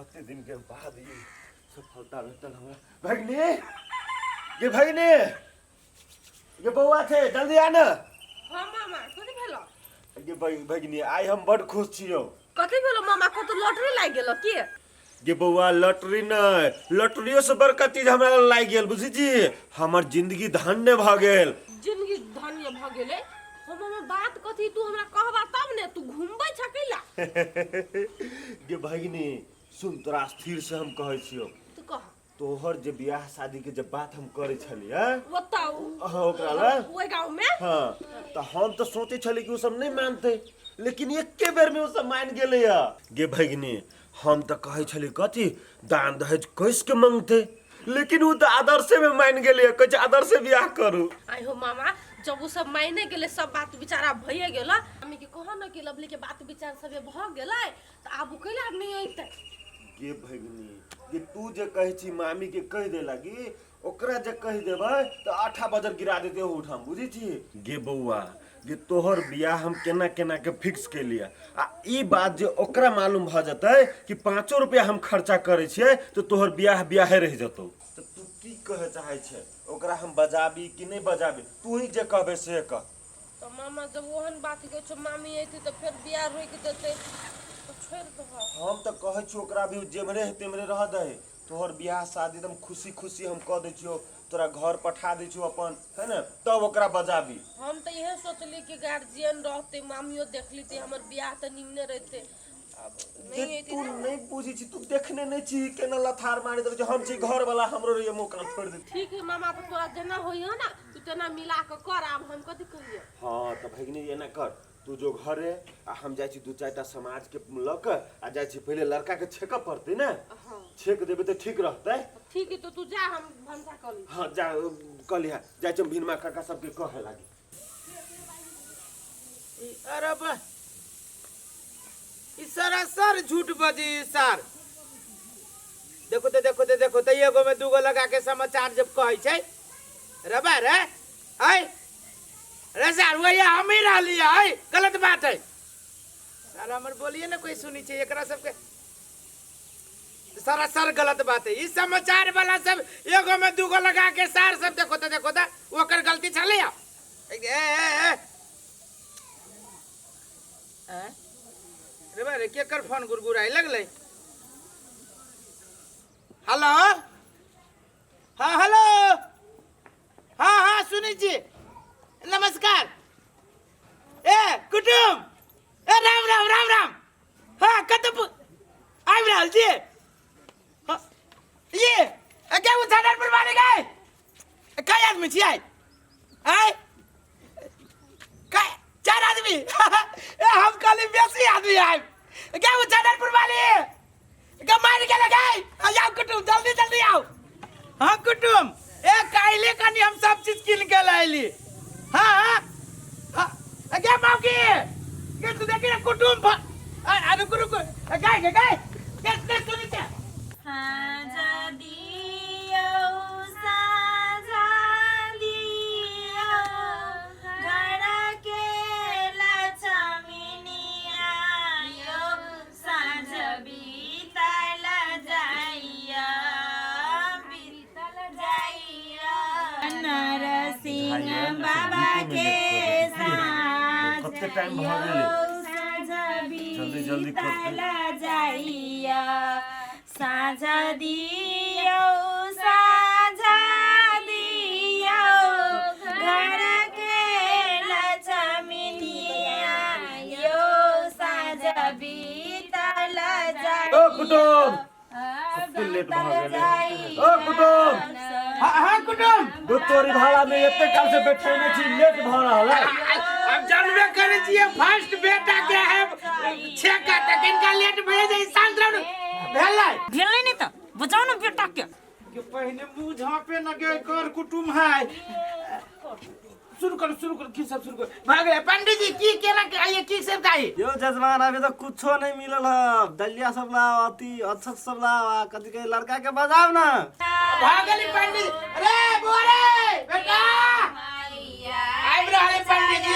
कते दिन के बाद ई सफलता भेटल हमरा। भगिनी गे, भगिनी गे, बौआ छै, जल्दी आ ने। हाँ मामा, कथी भेलो? गे भगिनी, आइ हम बड खुश छियौ। कथी भेलो मामा? कतौ लॉटरी लागि गेलो की? गे बौआ, लॉटरी नहि, लॉटरियो से बड़का चीज हमरा लागि गेल। बुझै छी, हमर जिंदगी धन्य भऽ गेल। जिंदगी धन्य भऽ गेलै? हम मामा, बात कथी? तू हमरा कहबा तब ने। तू घुमबै छकैला? गे भगिनी, सुन, तोरा स्थिर से हम कहै छियौ। तू कह। तोहर जे बियाह शादी के जब बात हम करै छलियै ओतऽ हाँ, ओकरा लए। ओहि गाँव में। हाँ, तऽ हम तऽ सोचै छली कि ओ सब नहि मानतै, लेकिन एके बेर में ओ सब मान गेलैया। गे भगिनी, हम तऽ कहै छली कथी, दान दहेज कैस के मंगतै, लेकिन ओ तऽ आदर्शे में मान गेलैया। कहै छै आदर्शे बियाह करू। आइ हो मामा, जब ओ सब मायने गेलै, सब बात विचार आब भइए गेल। मम्मी के कह न कि लवली के बात विचार सब भऽ गेलै, तऽ आब ओ कैला नहि अयतै? गे भगिनी गे, तू जे कहै छी मामी के कहि दे लागी, ओकरा जे कहि देबै तऽ आठा बजर गिरा देतै ओहुठाम, बुझै छी? गे बौआ गे, तोहर बियाह हम केना केना के फिक्स केलियै, आ ई बात जे ओकरा मालूम भऽ जेतै कि 5 रुपया हम खर्चा करै छियै, तऽ तोहर बियाह बियाहे रहि जेतौ। तऽ तू की कहऽ चाहै छै? ओकरा हम बजाबी कि नहि बजाबी? तू ही जे कहबै से कह। तऽ मामा, जब ओहन बात कहै छौ, मामी अयतै तऽ फेर बियाह रोकि देतै, तऽ छोड़ि दहऽ। हम तऽ कहै छियौ, ओकरा भी जेम्हरे है तेम्हरे रह दही। तोहर बियाह शादी एकदम खुशी खुशी हम कऽ दै छियौ, तोरा घर पठा दै छियौ अपन, है ने, तब ओकरा बजाबी। हम तऽ इएह सोचलियै कि गार्जियन रहतै, मामियो देख लेतै, हमर बियाह तऽ निमने रहितै। आब जे नहि अयतै। तू नहि बुझै छी, तू देखने नहि छी केना लथार मारि देलकै। हम छी घर वाला, हमरो रहिए मुँह कान फोड़ि देतै। ठीक है मामा, तऽ तोरा जेना होइए ने, तू तेना मिला कऽ कर। आब हम कथी कहियै? हाँ, तऽ भगिनी, एना कर, तू जो घरे आ हम जाइ छी दू चारिटा समाज के लऽ कऽ आ जाइ छी। पहिले लड़का के छेकऽ पड़तै ने। हाँ। छेक देबै तऽ ठीक रहतै। ठीक है, तो तू जा, हम भनसा कऽ ली। हाँ, जा कऽ लिहा। जाइ छी हम भिनमा काका सबके कहऽ लागी। अरे बा, ई सरासर झूठ बजी सर। देखो तो, देखो तो, देखो तो, एगो में दूगो लगा के समाचार जब कहै छै। रबा रे है रे सर, वही हम ही रहली है। गलत बात है सर, हमर बोलिए ना कोई सुनी छै। एकरा सबके सरासर गलत बात है। ई समाचार वाला सब एगो में दूगो लगा के सार सब। देखो तो, देखो तो, ओकर गलती छलै। ए ए ए ए रे बा रे, केकर फोन गुरगुराए लगलै? हेलो, हाँ हेलो, हाँ हाँ, सुनै छी, नमस्कार। ए कुटुम, ए राम राम, राम राम। हाँ, कतऽ आबि रहल छी। हाँ, ये ए, के उच्चारण वाले गए? कई आदमी छियै आय? चार आदमी? ए, हम कहली बेसी आदमी आयब। गे उच्चारण वाले गे, मारि गेल गे। आओ कुटुम, जल्दी जल्दी आओ। हाँ कुटुम, ए काल्हि कनी हम सब चीज कीन के लाइली। हाँ हाँ हाँ, गे मौगी गे, तू देखी ना कुटुम आ रुकु रुकु, गे गे गे गे गे, सुनी छे। साँझ दियौ, साँझ दियौ, घर के लछमिनिया यौ, साँझ बीतल जाइया, बीतल जाइया। नरसिंह बाबा के साँझ कते टाइम भऽ गेलै? यौ, साँझ जल्दी जल्दी करतै। बीतल जाइया। साँझ दियौ, साँझ दियौ, घर के लछमिनिया यौ, साँझ बीतल ओ कुटुम, जाइया। कते लेट भऽ गेलै? ओ कुटुम। हाँ हाँ कुटुम। दू तोरी भाड़ा में एते काल से बैठेने छी, लेट भऽ रहल है। अब जानबे करै छियै, फर्स्ट बेटा के है छे का, तक इनका लेट भए जाई। शांत रहू ने। भेलै। भेलै नहि तऽ बजाउ ने बेटा के। के पहिने मुंह झाँपे न गे, कर कुटुम है। शुरू करू, शुरू करू, की सब शुरू करू। भऽ गेलै पंडित जी, की केना के आइए, की सब चाही? यो जजमान, अभी तो कुछो नहीं मिलल है। दलिया सब लाओ, अथी अक्षत सब लाओ, आ कथी कहे, लड़का के बजाओ ना। भऽ गेलै पंडित जी। अरे बुआ रे बेटा, आबि रहल है पंडित जी।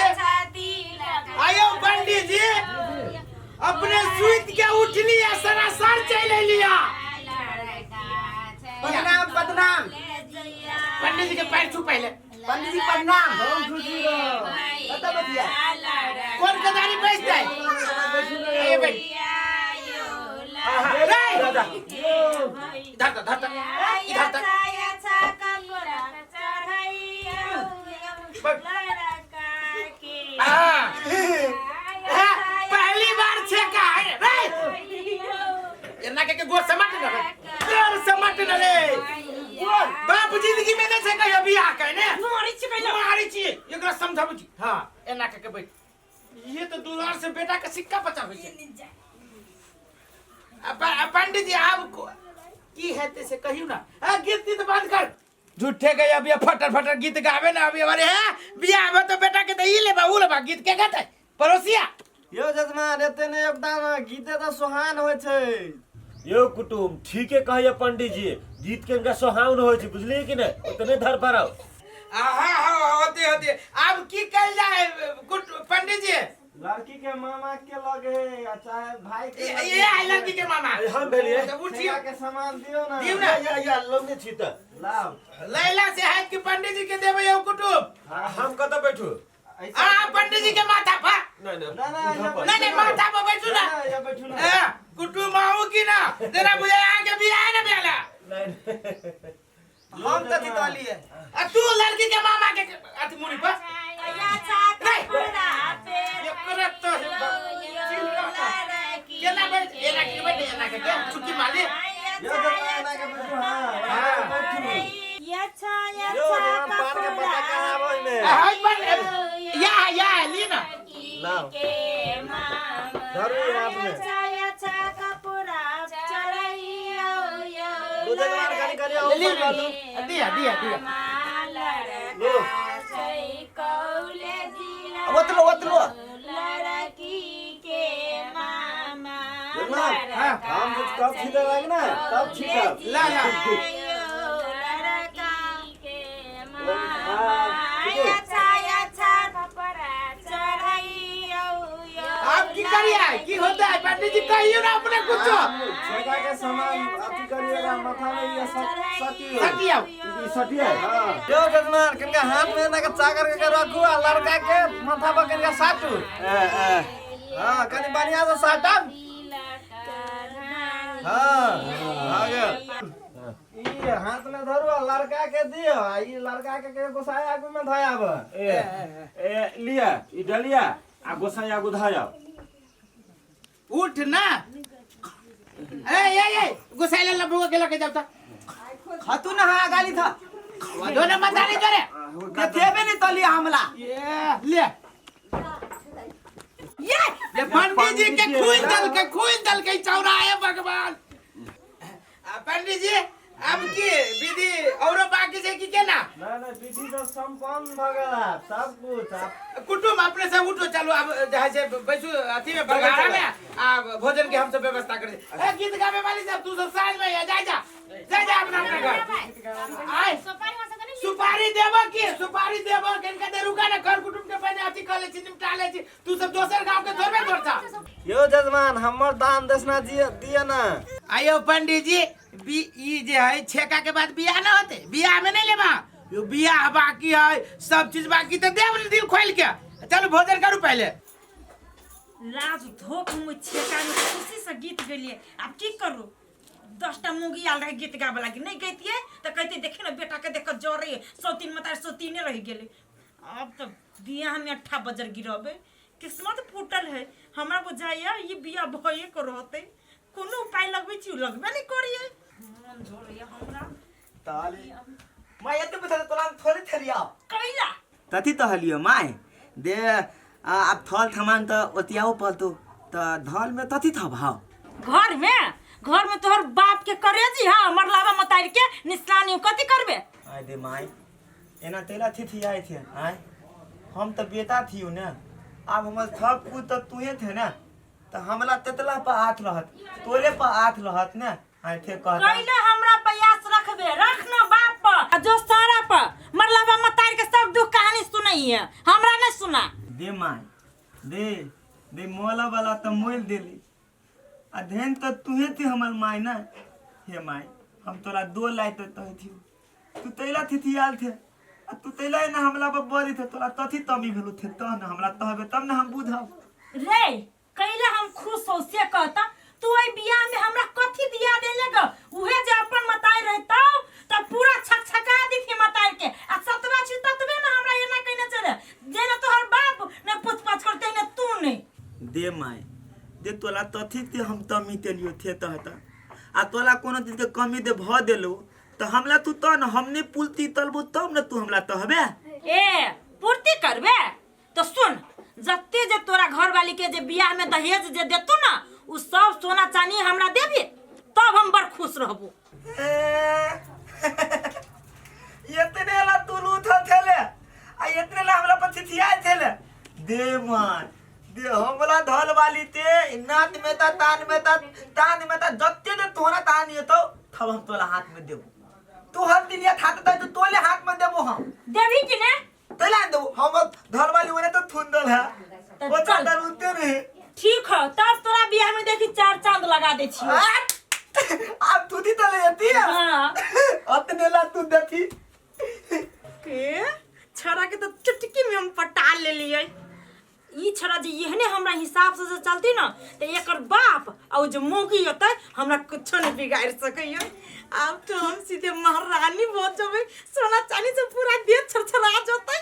आयो पंडित जी। अपने सुति के उठली आ सरासर चलि अयली आ। प्रणाम प्रणाम। पंडित जी के पैर छू पहले। पंडित जी प्रणाम। कतऽ बतिया? कोन कदारी बैसतै? ए बैठ। रे इधर त, धर त, इधर त। हाँ। हाँ, पहली बार छेका है रे। एना के के गोर समट न रे, गोर समट न रे। बाप जिंदगी में नहीं छेका अभी आ के ने मारै छी कैला? मारै छी। एकरा समझाबै छी। हां, एना के के बैठ। ये तो दुलार से बेटा के सिक्का बचाबै छै। आ पंडित जी आब की हेतै से कहियौ ना। आ गीत तीत बंद कर। झूठे के अभी फटर फटर गीत गावे ना अभी हमारे है बियाह में तो बेटा के तो ई लेबा ऊ लेबा गीत के गाते पड़ोसिया। यो जजमान एते ने योगदान गीते तऽ सोहान होइ छै। यो कुटुम ठीके कहैया पंडित जी, गीत के इनका सोहावन होइ छै, बुझलियै कि नहि? ओतने धर पड़ाओ। आहा हाँ, होते होते आब की कल जाए पंडित जी? लड़की के मामा के लगे आ चाहे भाई के ये लगे। ये आई लड़की के मामा। अरे हम भेलियै। तो उठियो। ठेका के सामान दियौ ना। दियौ ना। या या या लौने छी तऽ। लाउ। लैला से है कि पंडित जी के देबै यौ कुटुम? हम कतऽ बैठू? आ पंडित जी के माथा पर। नहीं नहीं। ना, ना, यहाँ नहीं नहीं, माथा पर बैठू ना। ना, यहाँ बैठू ना। ए, कुटुम आऊ कि ना तेरा बुझाय आके बियाह है ना बियाला। नहीं नहीं। हम तऽ जीतलियै। आ तू लड़की के मामा के अथी मुड़ी पर नहीं एकरा तो केना बैठ, एना के बैठ, एना के के चुकी माली। यो जजमान एना के बैठू, हाँ, एना के बैठू। यो जजमान पान के पत्ता कहाँ आबो ओहिमे? आ हाय पर या या ली ना। लाउ। धरू ई हाथ में। लो जजमान कनी कनी ले ऊपर ली। लू। दिया दिया दिया। लो। ओतलो ओतलो। जजमान, हाँ। हम जब कब छीटे लागे ना तब छीटब। ला ला। हाँ, ठीक है। आप की करिए की होता है पंडित जी कहियो ना अपने कुछ। छेका के सामान अथी करिएगा माथा में ये सब सटियो। सटियो। ई सटिया। हाँ। यो जजमान कनिका हाथ में एना के चाकर के रखू आ लड़का के माथा पर कनिका साटू। ए ए। हाँ, कनि बढ़िया से साटब। हाँ, आ गेल। ई हाथ में धरू आ लड़का के दियो आ ई लड़का के गोसाई आगू में धयाब। ए ए लिया ई डलिया आ गोसाई आगू धयाब। उठ ना। ए ए ए गोसाई ले लबुआ के लके जाता। खतु ना हाँ गाली था। दोनों मत आने करे। देबे नहीं तली हमला। ये ले ये पंडित जी के खुल दल के चौराहे भगवान। पंडित जी अब की विधि औरो बाकी छै की केना? ना ना, विधि तो संपन्न भ गेल आब सब कुछ आब। कुटुम अपने से उठो चलो अब जहाँ से बैसू अथी में बघारा में आ भोजन के हम सब व्यवस्था कर दे। ए गीत गावे वाली सब तू सब साँझ में जा जा जा जा अपना अपना घर। आय सुपारी देबो की सुपारी देबो किनका दे रुका ना घर कुटुम के पहले अथी कर ले छी निपटा ले छी तू सब दोसर गांव के थोड़बे थोड़ता। यो जजमान हमर दान दक्षिणा दिय ना। आयो पंडित जी बी ई जे है छेका के बाद बियाह ना होते, बियाह में नहीं लेबा यो बियाह बाकी है सब चीज बाकी तो देव दिल खोल के चलो भोजन करू पहले। लाज धोक मुँह छेका में खुशी से गीत गेलिए आब की करू? 10टा मूंगी आयल रहे गीत गाबे लागी, नहीं गैतिए तो कहते देखे ना बेटा के देख जरे सौतीन मतार सौतीने रह गेले। अब तो बियाह में 8 बजर गिरबे, किस्मत फूटल है हमरा बुझाइया ये बियाह भये को रहते, कोनो उपाय लगबे छी लगबे नहीं करिए मन झोरैया हमरा। ताली my एते बता तोरा थोड़ी थरिया कैला तथी तो हलियो my they अब थल थमान त ओतियाओ पलतो त धल में तथी था भाव। घर में, घर में तोहर बाप के करेजी हां मरलावा मतार के निशानी कथी करबे? आय दे my एना तेला थी थी आए थे आय हम त बेटा थियो ना अब हमर सब कुछ त तुहे थे ना त हमला तेतला पर हाथ रहत तोरे पर हाथ रहत ना आय थे कहता। कैला हमरा प्रयास रखबे रख ना बाप पर आ जो सारा पर मरलावा मतार के सब दुख कहानी सुनई है हमरा नहीं सुना। दे my they दे मोला वाला तऽ मोल देली आ धेन तऽ तुहे थे हमर माय ना। हे माय, हम तोरा दो लाय तऽ तहे थी, तू तैला थिथियाल थे आ तू तैला ना हमला पर बड़ी थे, तोरा तथी तमी भेलो थे तह ना हमरा तहबे तब ना हम बुझब। रे कैला हम खुश हो से कहता, तू एहि बियाह में हमरा कथी दिया देले ग? उहे जे अपन मताई रहतौ त पूरा छकछका दिथी मताई के, आ सतवा छी ततबे ना हमरा एना कहने चले जेना तोहर बाप ने पूछ पाछ करते ने तू ने। दे माय दे, तोला तथी ते हम तमी तेलियो थे तहता, आ तोला कोनो चीज के कमी दे भ देलो त हमला तू त न हमने पुलती तलबो तब न तू हमला तहबे। ए पूर्ति करबे तो सुन, जते जे तोरा घर वाली के जे बियाह में दहेज जे देतू ना उ सब सोना चानी हमरा देबी तब हम बड़ खुश रहबो। इतने ला तू लूथल थेले आ इतने ला हमरा पर थिथियाल थेले। दे मान दे हमला धल वाली ते नात में ता तान में ता तान में ता जत्ते दे तोरा तान येतो तब हम तोला हाथ में देबो। तू हर दिन या थात ता तो तोले हाथ में देबो हम। देबी कि ने? तोला देबो हम धल वाली ओने तो थुंदल है त वो चल। चादर उनते रहे। ठीक है तब तोरा बियाह में देखी चार चांद लगा दे छियो। अब तू दी तले जती है। हाँ। अतने ला तू देखी के छड़ा के तो चुटकी में हम पटा लेलियै। ई छड़ा जे एहने हमरा हिसाब से जे चलती ना त एकर बाप आ उ जे मौगी होतै हमरा कुछो नहीं बिगाड़ सकैया। आब तो हम सीधे महारानी भऽ जेबै, सोना चानी से पूरा देह छरछरा जेतै।